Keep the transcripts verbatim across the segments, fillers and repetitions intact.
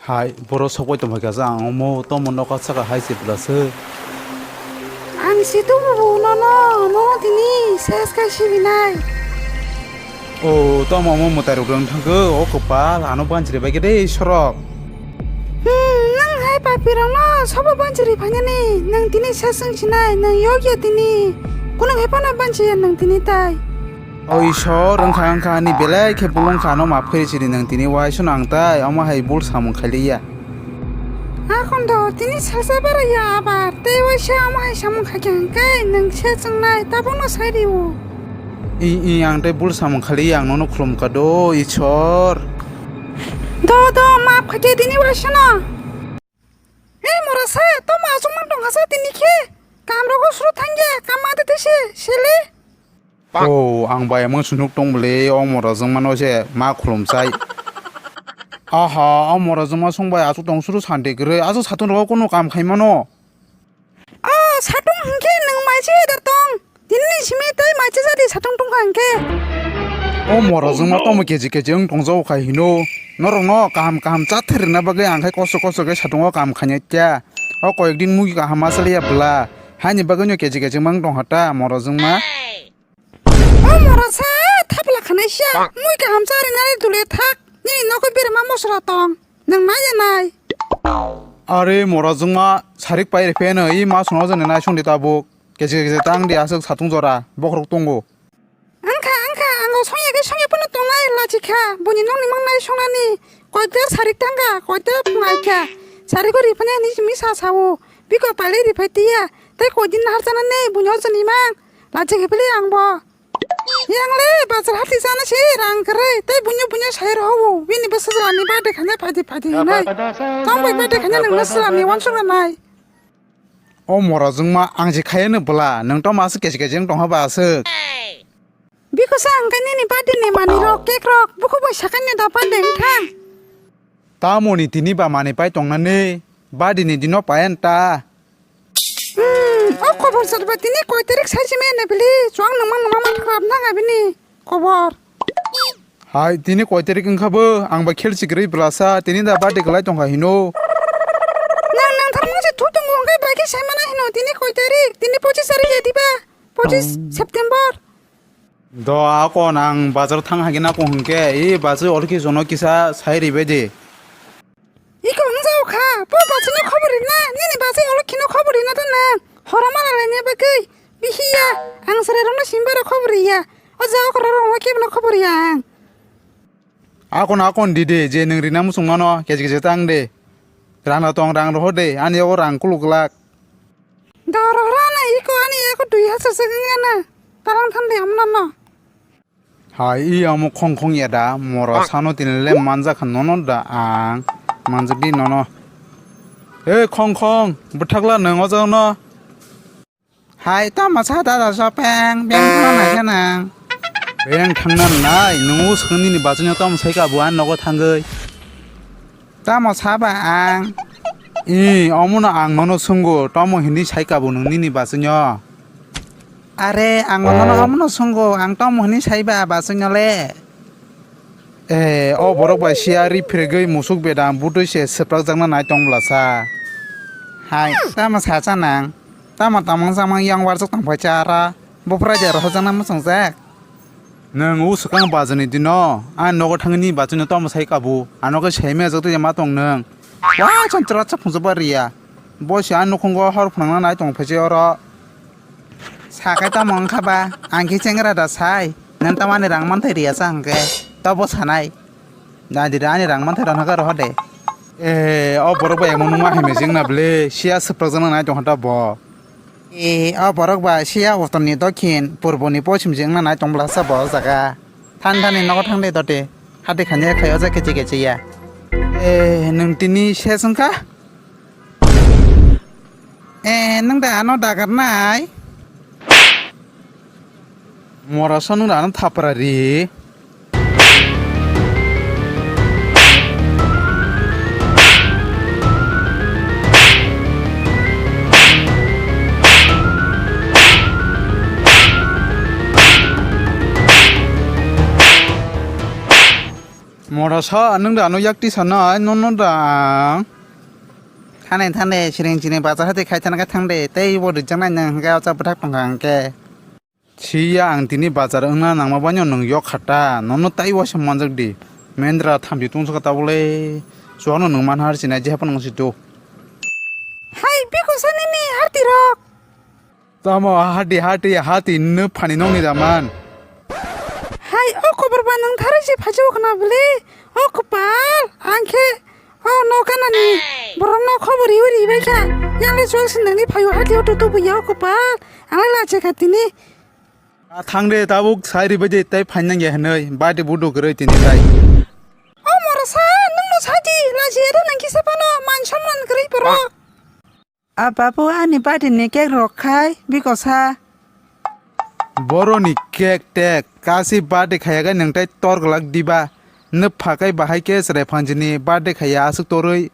Hai, boro sokoi tongphai kha, ang omo tomo nokha saka hai se bwlaswk. Ang si tububu nono, nono tini ses khai sibinai. O, tomo omo mwtai rok rwng thangkhe, o kwpal, ano banchiri bai khe de sorok. Hmm, nwng hai papi rokno sobo banchiri phainani, nwng tini ses wng sinai, nwng yokya tini. Kuno hai phano banchiya nwng tini tai. O Ishwar, wngkha, wngkha, ani belai khe bul wngkha, ano maaf khairi sidi nwng tini uaisa no ang tai, omo hai bul samung khailiya. Akhondo, tini salsa bara ya abar, tei uaisa omo hai samung khaikha hwnkhe nwng se chwngnai, tabukno sai rio. I, i, ang tei bul samung khailiya, ang nono khulum kha do, Ishwar. Do, do, maaf khaikhe tini uaisa no. Ei morasa, tamo achukmang tongkha sa tini khe? Kam rogo suru thangya, kam ma tete se, sele? O, ang bai emang sunuk tong bwle, o mora jwngmano se ma khulum chai. Aha, o mora jwngma song bai aswk tong suru santi kwrwi, aswk satung rogo kunu kam khai mano. O, satung hwnkhe nwng mai se da tong. Tini ni simi tei mai se jadi satung tong kha hwnkhe. O mora jwngma tongmo keji keji wng tong jago khai hino. Norok no kaham kaham cha thwrwngna bagwi ang khai kosto kosto khe satung o kam khainai kya. O koyek din mugi kaham ma chaliya bwla. Haini bagwi no keji keji mang tong hata mora jwngma. O morasa, thapla khanaisa, mui kaham charinai dule thak, nini nogo berma mosra tong, nwng nai ya nai? Are mora jwngma, sarik pai rw pheno, i ma songno jani nai songdi tabuk, keje keje tang di aswk satung jora, bokhorok tongo. Wngkha, wngkha, ang o songya khe songya phano tongnai, lachikha, buini nokni mang nai songnani, koita sarik thangkha, koita phungaikha, sariko riphani ani misa sao, biko pailai riphai tiya, tei koidin nahar chanani, buini o jani mang, lachikha phili ang bo. Yang le bazar hati jana se rang kwrwi tei buino buino sai rw o bini bwsajwlani birthday khaina phaidi phaidi hinwi. Tong bai birthday khaina nwngno swlamwi uansuk rwnai. O mora jwngma ang je khaiya no bwla nwng tamo aswk kechi kechi wng tongha ba aswk. Biko sa ang khe nini birthday ni manwi rok cake rok bukhuk bai sakani da birthday wng thang. Tamoni tini ba manwi pai tongnani birthday ni dino payan ta. Hmm, o kobor chwlba tini koi tarik sai simi ene bili, chuang nungma nungma ma khlap nang abini kobor. Hai, tini koi tarik wngkha bo, ang bai khel sikrwi bwlasa, tini da birthday kwlai tongkha hino. Nang nang tharmung se thu tongo, hwnkhe bai khe sai mana hino, tini koi tarik, tini pochis tarik ya diba, pochis September. Do akon ang bazar thang hagina ko hwnkhe, i bazar olki jono kisa sai ribai de. Iko wngjago kha, bo bachino khobor rina, nini bachai olo khino khobor rina ta nang. Horo mala rani bagwi, bihiya, ang sarai rokno simba rok khobor riya. O jaga khoro rokno kebono khobor riya ang. Akon akon dide, je nwng rina muchung mano, keje keje tang de. Rang rok tong rang roho de, ani yago rang kuluk glak. Doro rana iko ani eko dui hajar se gana. Tarang than de amna no. Hai, i amo khong khong ya da, mora sano tini le manjak kha nono da ang, manjak di nono. E khong khong, bwthakla nwng o jaga no. Hai, tamo sa da da sopeng, beng thangna nai khe nang. Beng thangna nai, nwng o swkang nini bachai no tamo sai ka bo ang nogo thangwi. Tamo saba ang? I, omono ang nono swngo, tamo hinwi sai kabo nwng nini bachwino? Are, ang nono omono swngo, ang tamo hinwi saiba bachwino le? Eh, o borok bai siya ri phirigwi musuk bedam butwi se swprakjakna nai tong bwlasa. Hai, tamo sacha nang? Tamo tamang chamang yang warjak tongphai cha ara? Buphra de rohorjakna mwchwngjak? Nwng o swkang bajani dino, ang nogo thangni bachwino tamo sai kabo, ano khe sai maya jotoi ma tong nwng. Wa chon chra cha phungjak ba riya. Bo se ang nukhungo hor phwnangna nai tong phai se oro. Sakai tamo wngkha ba, ang khe chengra da sai, nang tamani rang manthai riya cha hwnkhe, tobo sanai. Nadi da ani rang manthai rok nokha rohor de. Eh, o borok bai emon nungma hai mejeng na ble, siya swprakjakna nai tong kha ta bo. E, o borok ba siya uttorni dokhin, purboni pochim se wngna nai tong bwlasa bo o jaga. Thani thani nogo thang de dote. Hati khani khai o jaga kechi kechi ya. E, nwng tini ses wngkha? E, nwng da ano dagar nai? Mora sa nwng da ano thapra ri. Mora Sa, nwng da ano yak twi sanai, nono da. Thane, thane, siring, siring, bazar hati khai thana khai thang de, tei bo rijak nai nwng hwnkhe o cha bwthak tongkha hwnkhe. Siya ang tini bazar wngna nangma banyo nwng yok khata, nono tai waisa manjak di. Mendra thamchi tungsukha tabole, chuwakno nwng manhar sinai jeha phano wngsi tu. Hai, biko sanini harti rok. Tamo hati hati hati nwng phani nokni daman. Hai, o koborba nwng tharwi se phaijago khna bwle? O kwpal, ang khe o no kanani borokno khobor riwi ribaikha. Yangle chwng se nangni phaio hati o tutu buya o kwpal. Ang le lachi kha tini. A thang de tabuk sai ribai de tai phainang ya hinwi badi budu kwrwi tini tai. O morasa, nwng no sadi, lachi ya da nang kisa phano man somman kwrwi borok. A babu ani birthday ni cake rok khai bikosa. Boroni cake tek kasi birthday khaya khe nwng tai tor glak diba. Nw phakai bahai khe chwrai phanjini birthday khaya aswk torwi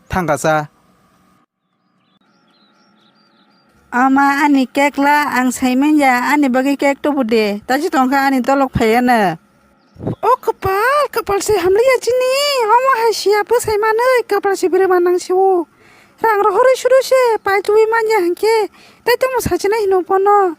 thangkasa. Ama ani cake la ang saiman ya ani bagwi cake tubu de tasi tongkha ani dolok phayana. O kwpal, kwpal se hamliya chini, omo hai siya bwsai manwi kwpal se bwrwi manang se o. Rang rohorwi sudu se, pai tubui manya hinkhe, tai tongmo sachina hino bono.